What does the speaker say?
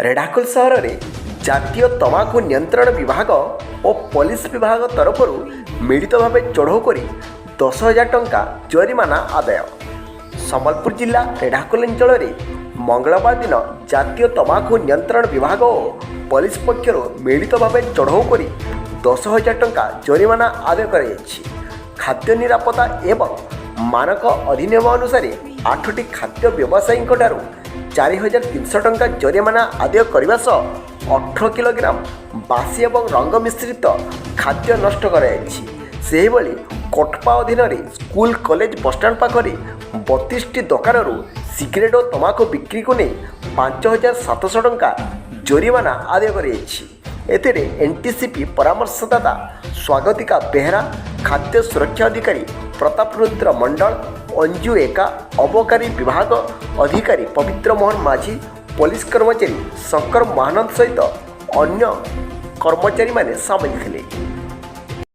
ରେଢ଼ାଖୋଲ ସହରରେ ଜାତୀୟ ତମାଖୁ ନିୟନ୍ତ୍ରଣ ବିଭାଗ ଓ ପୋଲିସ ବିଭାଗ ତରଫରୁ ମିଳିତ ଭାବେ ଚଢ଼ଉ କରି 10,000 ଟଙ୍କା ଜରିମାନା ଆଦାୟ। ସମ୍ବଲପୁର ଜିଲ୍ଲା ରେଢ଼ାଖୋଲ ଅଞ୍ଚଳରେ ମଙ୍ଗଳବାର ଦିନ ଜାତୀୟ ତମାଖୁ ନିୟନ୍ତ୍ରଣ ବିଭାଗ ଓ ପୋଲିସ ପକ୍ଷରୁ ମିଳିତ ଭାବେ ଚଢ଼ଉ କରି 10,000 ଟଙ୍କା ଜରିମାନା ଆଦାୟ କରାଯାଇଛି। ଖାଦ୍ୟ ନିରାପତ୍ତା ଏବଂ ମାନକ ଅଧିନିୟମ ଅନୁସାରେ ଆଠଟି ଖାଦ୍ୟ ବ୍ୟବସାୟୀଙ୍କଠାରୁ 4,300 ଟଙ୍କା ଜରିମାନା ଆଦାୟ କରିବା ସହ 18 କିଲୋଗ୍ରାମ ବାସି ଏବଂ ରଙ୍ଗ ମିଶ୍ରିତ ଖାଦ୍ୟ ନଷ୍ଟ କରାଯାଇଛି। ସେହିଭଳି କୋଟପା ଅଧୀନରେ ସ୍କୁଲ, କଲେଜ, ବସଷ୍ଟାଣ୍ଡ ପାଖରେ 32ଟି ଦୋକାନରୁ ସିଗାରେଟ୍ ଓ ତମାଖୁ ବିକ୍ରିକୁ ନେଇ 5,700 ଟଙ୍କା ଜରିମାନା ଆଦାୟ କରାଯାଇଛି। ଏଥିରେ ଏନ୍ଟିସିପି ପରାମର୍ଶଦାତା ସ୍ୱାଗତିକା ବେହେରା, ଖାଦ୍ୟ ସୁରକ୍ଷା ଅଧିକାରୀ ପ୍ରତାପ ରୁଦ୍ର ମଣ୍ଡଳ, ଅଞ୍ଜୁ ଏକା, ଅବକାରୀ ବିଭାଗ ଅଧିକାରୀ ପବିତ୍ର ମୋହନ ମାଝୀ, ପୋଲିସ କର୍ମଚାରୀ ଶଙ୍କର ମହାନନ୍ଦ ସହିତ ଅନ୍ୟ କର୍ମଚାରୀମାନେ ସାମିଲ ଥିଲେ।